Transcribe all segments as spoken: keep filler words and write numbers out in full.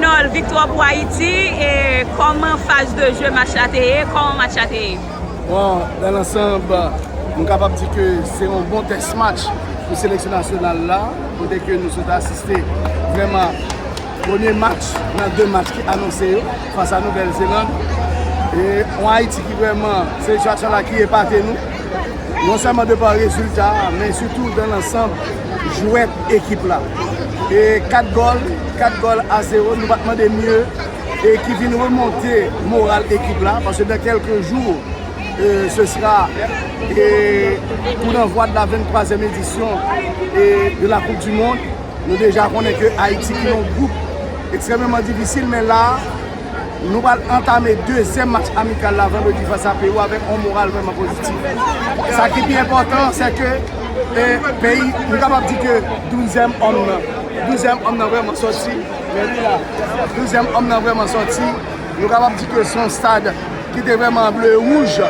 Viktwa pou Ayiti, e kòman faz de jeu match la te ye? Kòman match la te ye? Bon, dans l'ensemble, nou kapab di ke se yon bon test match pou seleksyon nasyonal la, kote ke nou sot asiste vrèman premye match nan de match ki anonse yo fas a Nouvèl Zeland. E yon Ayiti ki vrèman, seleksyon nasyonal la ki epate nou, non sèlman de pa rezilta, men sitou dans l'ensemble jwèt ekip la. E kat gòl, kat gòl a zewo, nou pa t mande mye, e ki vin remonte moral ekip la, paske dans quelques jours, euh, ce sera, euh, coup d'envoi de la vingt-troisième édition, euh, de la Coupe du Monde. Nou deja konnen ke Ayiti ki nan yon gwoup ekstrèmeman difisil, men la, nou pral antame dezyèm match amikal la vandredi fas a Pewou avèk yon moral vrèman pozitif. Sa ki pi enpòtan, se ke, eh, peyi, nou kapab di ke douzyèm òm nan, douzyèm òm nan vrèman sòti, men li la, douzyèm òm nan vrèman sòti, nou kapab di ke se yon stad ki te vrèman ble e wouj,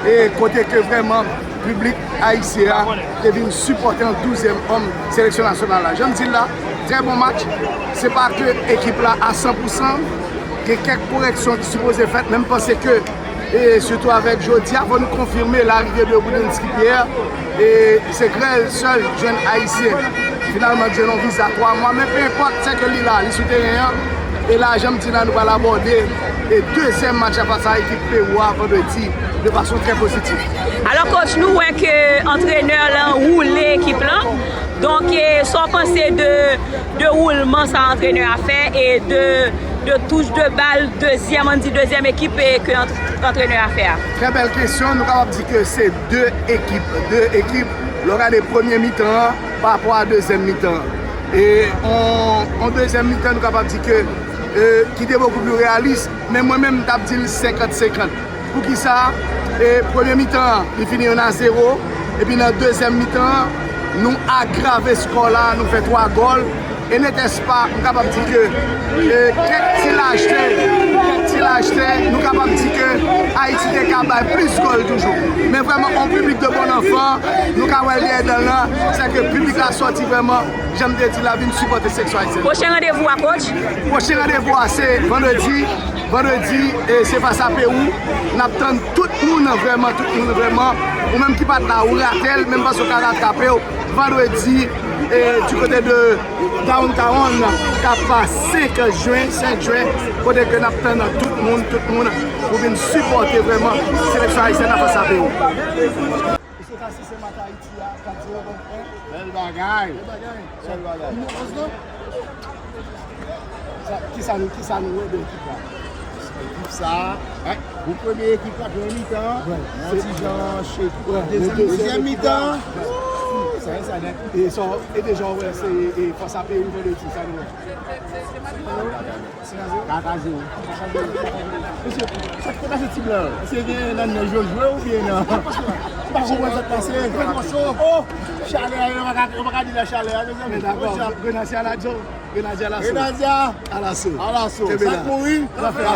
e kote ke vrèman piblik ayisyen an te vin sipòte yon douzyèm òm seleksyon nasyonal la. Jan m di l la, trè bon match. Se pa ke ekip la a san pou san, gen kèk koreksyon ki sipoze fèt, men m panse ke, e sitou avèk jodi a, fò nou konfime larive de Boudenski Pierre, e se grèl sèl jèn ayisyen finalman jwenn yon viza twa mwa, men pe enpòt, se ke li la, li sou teren an, e la, jan m di la, nou pral abòde e dezyèm match la fas a ekip Pewou a vandredi de fason trè pozitif. Alò, coach, nou wè ke antrenè lan woule ekip lan. Donk, e, sa w panse de, de woulman sa antrenè a fè e de, de touch de bal dezyèm, ann di dezyèm ekip e ke ant-, antrenè a fè a? Trè bèl kesyon. Nou kapab di ke se de ekip, de ekip. Lè w gade premye mitan an pa rapò a dezyèm mitan an. E on, on dezyèm mitan, nou kapab di ke, e, ki te bokou pli reyalis, men mwen menm, m t ap di l senkant senkant. Poukisa? E premye mitan an, li fini youn a zewo. Epi nan dezyèm mitan an, nou agrave skò la, nou fè twa gòl. E netèspa, m kapab di ke, e, kèk ti lajte, kèk ti lajte, nou kapab di ke Ayiti te ka bay plis gòl toujou. Men vrèman, on piblik de bon anfan, nou ka wè l dèyè dan lan, se ke piblik la sòti vrèman, jan m te di la, vin sipòte seleksyon ayisyèn. Pwochen randevou a, coach? Pwochen randevou a, se vandredi. Vandredi, e se fas a Pewou. N ap tann tout moun, vrèman, tout moun, vrèman. Ou menm ki pa t la, ou rate l, men m panse w ka ratrape w. Vandredi, e du côté de Downtown, k ap senk jen, senk jen, kote ke n ap tann tout moun, tout moun, pou vin sipòte vrèman seleksyon ayisyèn nan fas a Pewou. Mesye, sa se match Ayiti a, kat zewo kont en. Bèl bagay. Bèl bagay. Bèl bagay. Nimewo onz lan? Sa, kisa nou, kisa nou wè de ekip la? Ekip sa, wi, pou premye ekip la, premye mitan, wè, yon ti jan chek. Wè, dezyèm, dezyèm mitan, wou, sa, sa nèt. E sa, e deja wè, se, e fas a Pewou vandredi, sa nou wè. Kat a zewo. Mesye, sa ki te pase ti blan? Èske gen nan nèj yo jwe oubyen nan? M pa konprann sa k pase. Oh! Chalè a, yo pa ka, yo pa ka di la chalè a, mezanmi. Men dakò, Grenadya la, Joe. Grenadya la. Grenadya. Alaso. Alaso. Kenbe la. Sa k mouri? N ap fè la.